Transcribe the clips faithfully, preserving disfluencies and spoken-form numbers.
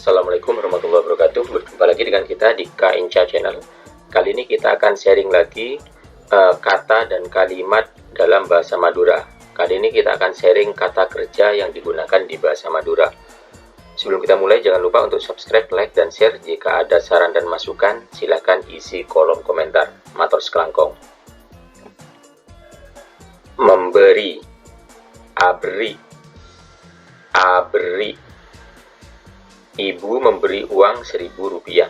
Assalamualaikum warahmatullahi wabarakatuh. Berjumpa lagi dengan kita di K N C Channel. Kali ini kita akan sharing lagi eh, kata dan kalimat dalam bahasa Madura. Kali ini kita akan sharing kata kerja yang digunakan di bahasa Madura. Sebelum kita mulai, jangan lupa untuk subscribe, like, dan share. Jika ada saran dan masukan, silahkan isi kolom komentar. Mator sekelangkong. Memberi. Aberri'. Aberri'. Ibu memberi uang seribu rupiah.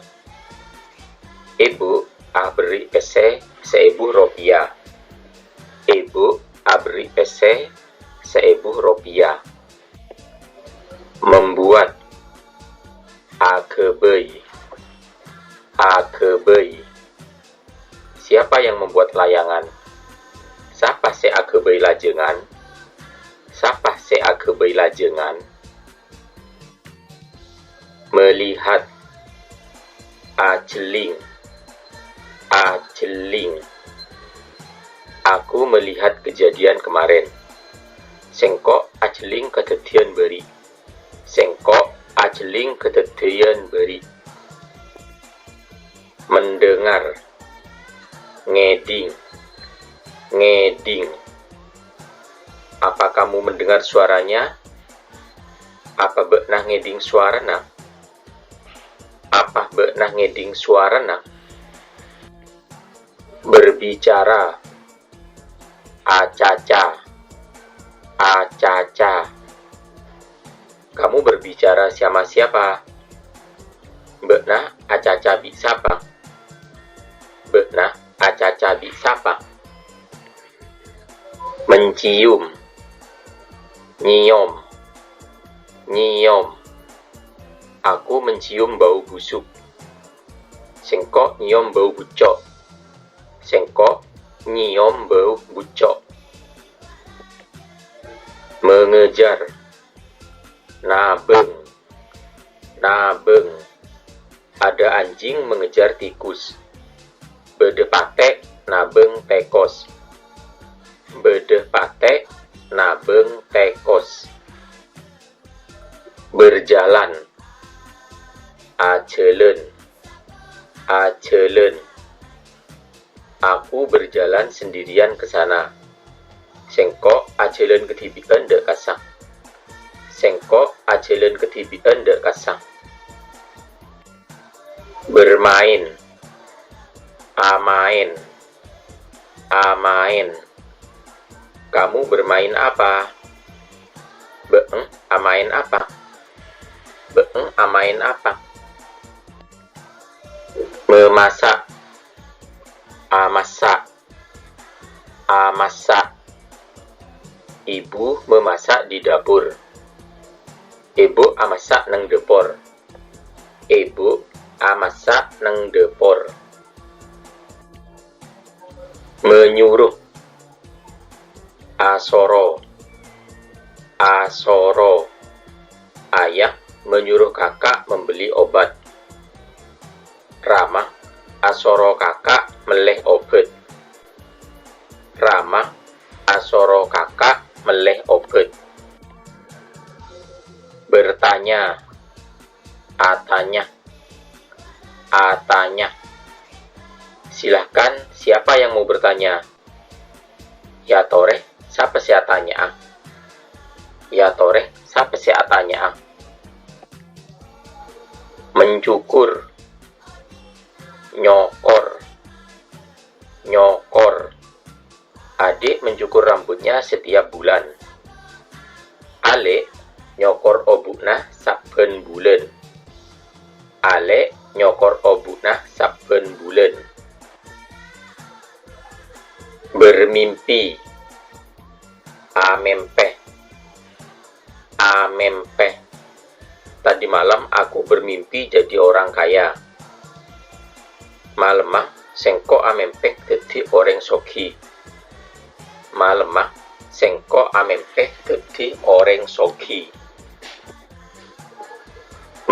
Ebu aberri' pèssè saèbu ropèya. Ebu aberri' pèssè saèbu ropèya. Membuat. Aghâbây. Aghâbây. Siapa yang membuat layangan? Sapa sè aghâbây lajângan? Sapa sè aghâbây lajângan? Melihat. Ajhelling. Ajhelling. Aku melihat kejadian kemarin. Sèngko' ajhelling kadhâddhiyân bâri'. Sèngko' ajhelling kadhâddhiyân bâri'. Mendengar. Ngèdhing. Ngèdhing. Apa kamu mendengar suaranya? Apa bâ'na ngèdhing suarana? Apa bâ'na ngèdhing suarana? Berbicara. Acaca. Acaca. Kamu berbicara sama siapa? Bâ'na acaca bi' sapa? Bâ'na acaca bi' sapa? Mencium. Nyèyom. Nyèyom. Aku mencium bau busuk. Sèngko' nyèyom bau bucco'. Sèngko' nyèyom bau bucco'. Mengejar. Nabâng. Nabâng. Ada anjing mengejar tikus. Bâdâ patè' nabâng tèkos. Bâdâ patè' nabâng tèkos. Berjalan. Ajhâlân. Ajhâlân. Aku berjalan sendirian ke sana. Sèngko' ajhâlân kadhibi'ân dâ' kassa. Sèngko' ajhâlân kadhibi'ân dâ' kassa. Bermain. Amaèn. Amaèn. Kamu bermain apa? Bâ'eng amaèn apa? Bâ'eng amaèn apa? Memasak. Amassa'. Amassa'. Ibu memasak di dapur. Ebu amassa' neng dâpor. Ebu amassa' neng dâpor. Menyuruh. Asoro. Asoro. Ayah menyuruh kakak membeli obat. Rama asoro kaka' mellè obhât. Rama asoro kaka' mellè obhât. Bertanya. Atanya. Atanya. Silahkan, siapa yang mau bertanya? Yâ torè, sapa sè atanya'a? Yâ torè, sapa sè atanya'a? Mencukur. Nyokor. Nyokor. Adik mencukur rambutnya setiap bulan. Alè' nyokor obu'na sabbhân bulân. Alè' nyokor obu'na sabbhân bulân. Bermimpi. Amèmpè. Amèmpè. Tadi malam aku bermimpi jadi orang kaya. Malemma sèngko' amèmpè dhâddhi orèng soghi. Malemma sèngko' amèmpè dhâddhi orèng soghi.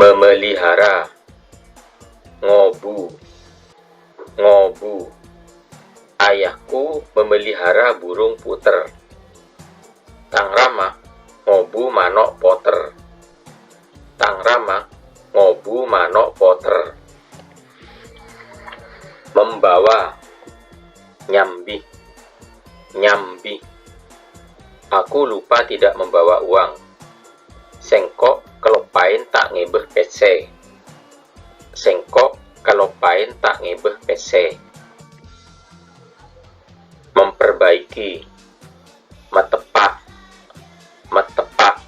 Memelihara. Ngobu. Ngobu. Ayahku memelihara burung puter. Tang rama ngobu mano' poter. Tang rama ngobu Aku lupa tidak membawa uang. Sèngko' kaloppaèn ta' ngèbâ pèssè. Sèngko' kaloppaèn ta' ngèbâ pèssè. Memperbaiki. Mateppa'. Mateppa'.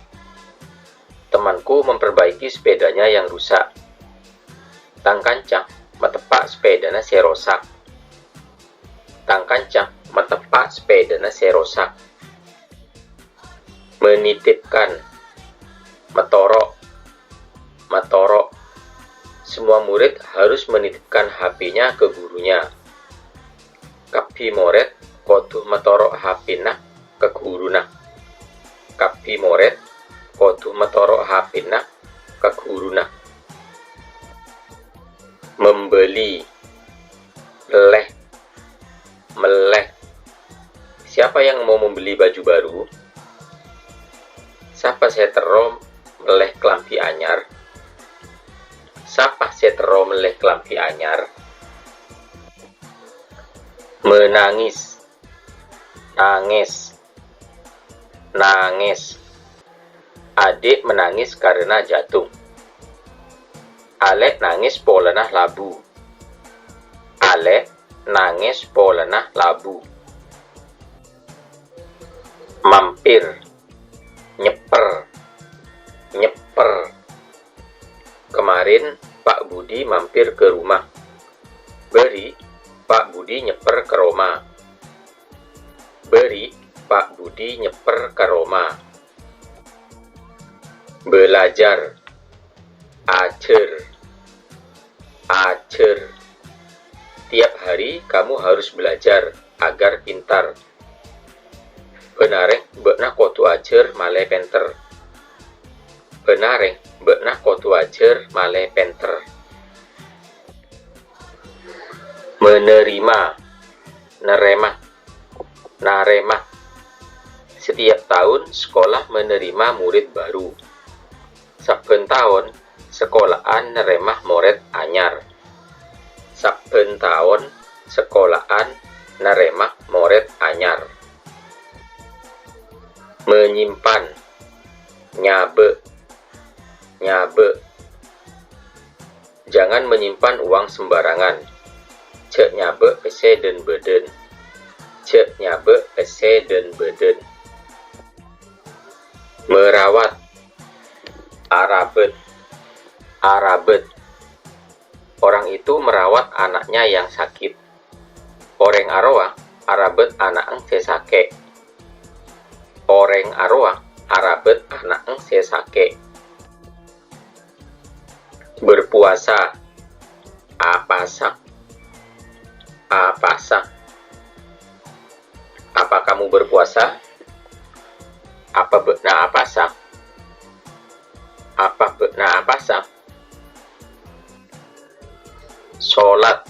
Temanku memperbaiki sepedanya yang rusak. Tang kanca mateppa' sepedana sè rosak. Tang kanca mateppa' sepedana sè rosak. Menitipkan. Matoro'. Matoro'. Semua murid harus menitipkan H P-nya ke gurunya. Kabbhi morèd kodhu matoro' H P-na ka ghuruna. Kabbhi morèd kodhu matoro' H P-na ka ghuruna. Membeli. Mellè. Mellè. Siapa yang mau membeli baju baru? Sapa sè terro mellè kalambhi anyar? Sapa sè terro mellè kalambhi anyar? Menangis. Nangès. Nangès. Adik menangis karena jatuh. Alè' nangès polana labu. Alè' nangès polana labu. Mampir. Nyèpper. Nyèpper. Kemarin Pak Budi mampir ke rumah. Bâri' Pak Budi nyèpper ka roma. Bâri' Pak Budi nyèpper ka roma. Belajar. Ajhâr. Ajhâr. Tiap hari kamu harus belajar agar pintar. Bân arè bâ'na kodhu ajhâr malè pènter. Bân arè bâ'na kodhu ajhâr malè pènter. Menerima. Narèma. Narèma. Setiap tahun sekolah menerima murid baru. Sabbhân taon sekola'an narèma morèd anyar. Sabbhân taon sekola'an narèma morèd anyar. Menyimpan. Nyabâ'. Nyabâ'. Jangan menyimpan uang sembarangan. Jhâ' nyabâ' pèssè dân-bâdân. Jhâ' nyabâ' pèssè dân-bâdân. Merawat. Arabât. Arabât. Orang itu merawat anaknya yang sakit. Orèng arowa arabât ana'na sè sakè'. Orèng arowa arabât ana'na sè sakè'. Berpuasa. Apasa. Apasa. Apa kamu berpuasa? Apa bâ'na apasa? Apa bâ'na apasa? Sholat.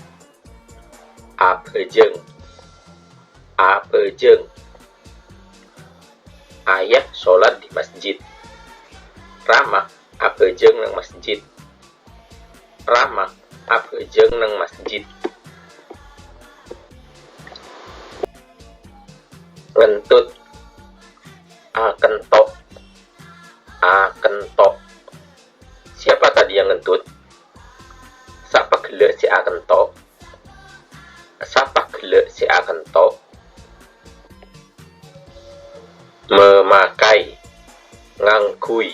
Abhâjâng. Abhâjâng. Ayah sholat di masjid. Rama abhâjâng neng masjid. Rama abhâjâng neng masjid. Ngentut. Akento'. Akento'. Siapa tadi yang ngentut? Sapa ghellâ' sè akento'? Sapa ghellâ' sè akento'? Memakai. Ngangghuy.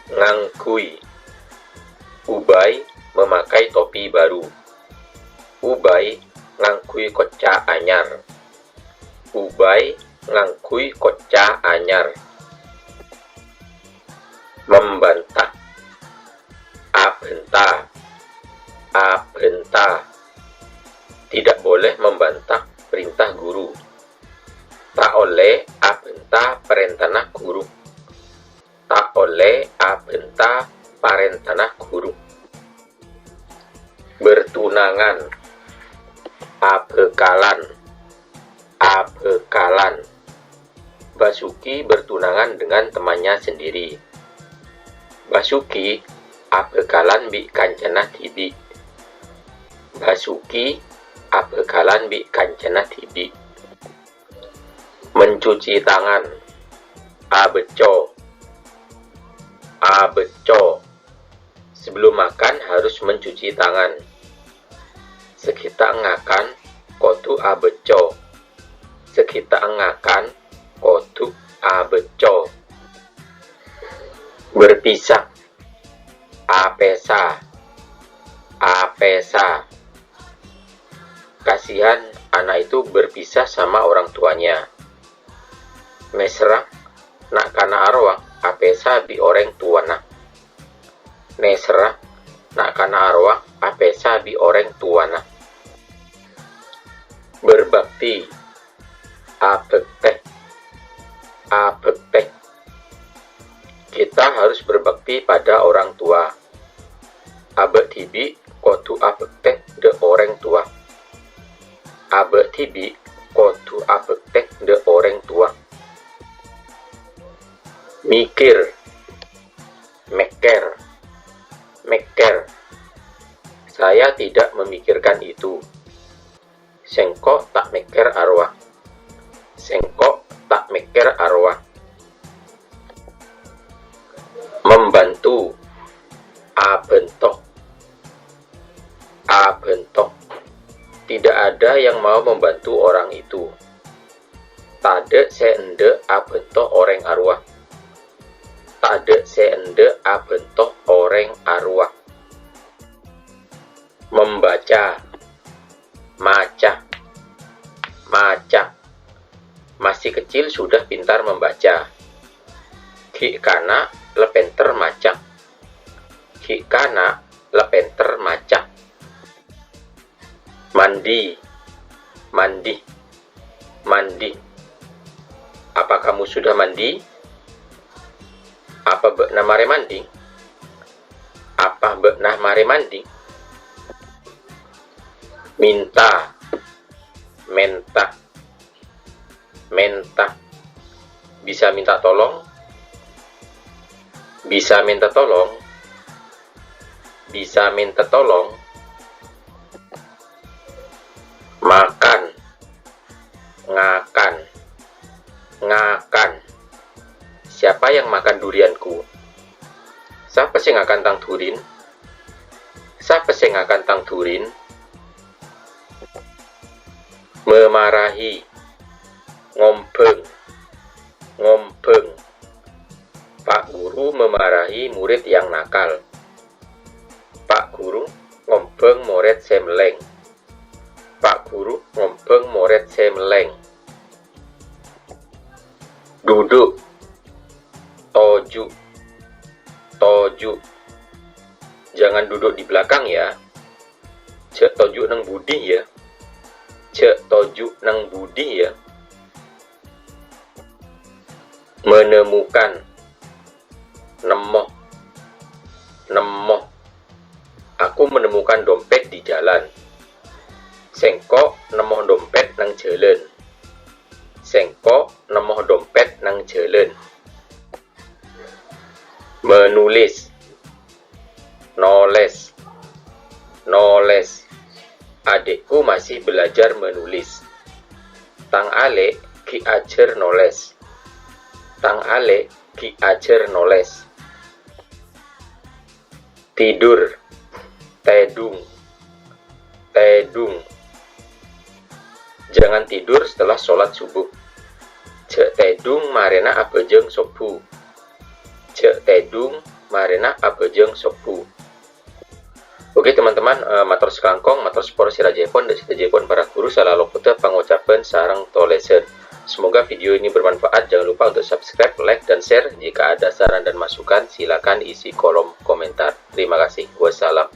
Ngangghuy. Ubay memakai topi baru. Ubay ngangghuy kocca anyar. Ubay ngangghuy kocca anyar. Membantah. Abhânta. Abhânta. Tidak boleh membantah perintah guru. Ta' ollè abhânta parèntana ghuru. Ta' ollè abhânta parèntana ghuru. Bertunangan. Abhâkalan. Abhâkalan. Basuki bertunangan dengan temannya sendiri. Basuki abhâkalan bi' kancana dhibi'. Basuki abhâkalan bi' kancana dhibi'. Mencuci tangan. Abhâcco. Abhâcco. Sebelum makan harus mencuci tangan. Saghita' ngakan kodhu abhâcco. Saghita' ngakan kodhu abhâcco. Berpisah. Apèsa. Apèsa. Kasihan anak itu berpisah sama orang tuanya. Nèserra na'-kana' arowa apèsa bi' orèng towana. Nèserra na'-kana' arowa apèsa bi' orèng towana. Berbakti. Abhâktè. Abhâktè. Kita harus berbakti pada orang tua. Abâ' dhibi' kodhu abhâktè dâ' orèng towa. Abâ' dhibi' kodhu abhâktè dâ' orèng towa. Mikir. Mèkkèr. Mèkkèr. Saya tidak memikirkan itu. Sèngko' ta' mèkkèr arowa. Sèngko' ta' mèkkèr arowa. Membantu. Abhânto. Abhânto. Tidak ada yang mau membantu orang itu. Tadâ' sè endâ' abhânto orèng arowa. Tadâ' sè endâ' abhânto orèng arowa. Membaca. Maca. Maca. Masih kecil sudah pintar membaca. Ghi' kana' la pènter maca. Ghi' kana' la pènter maca. Mandi. Mandi. Mandi. Apa kamu sudah mandi? Apa bâ'na marè mandi? Apa bâ'na marè mandi? Minta. Mènta. Mènta. Bisa minta tolong? Bisa minta tolong? Bisa minta tolong? Makan. Ngakan. Ngakan. Siapa yang makan durianku? Sapa sè ngakan tang durin? Sapa sè ngakan tang durin? Memarahi. Ngombhâng. Ngombhâng. Pak Guru memarahi murid yang nakal. Pak Guru ngombhâng morèd sè mellèng. Pak Guru ngombhâng morèd sè mellèng. Duduk. Toju'. Toju'. Jangan duduk di belakang ya. Jhâ' toju' neng budi ya. Jhâ' toju' neng budi ya. Menemukan. Nemmo. Nemmo. Aku menemukan dompet di jalan. Sèngko' nemmo dompet neng jhâlân. Sèngko' nemmo dompet neng jhâlân. Menulis. Nolès. Nolès. Adikku masih belajar menulis. Tang alè' ghi' ajhâr nolès. Tang alè' ghi' ajhâr nolès. Tidur. Tèdung. Tèdung. Jangan tidur setelah sholat subuh. Jhâ' tèdung marèna abhâjâng sobbhu. Jhâ' tèdung marèna abhâjâng sobbhu. Oke, teman-teman, eh, mator sakalangkong, mator saporana sè rajâèpon, dâ' sadhâjâèpon para guru, sala lopot pangocabhân sareng tolèsan. Semoga video ini bermanfaat. Jangan lupa untuk subscribe, like, dan share. Jika ada saran dan masukan, silakan isi kolom komentar. Terima kasih. Wassalam.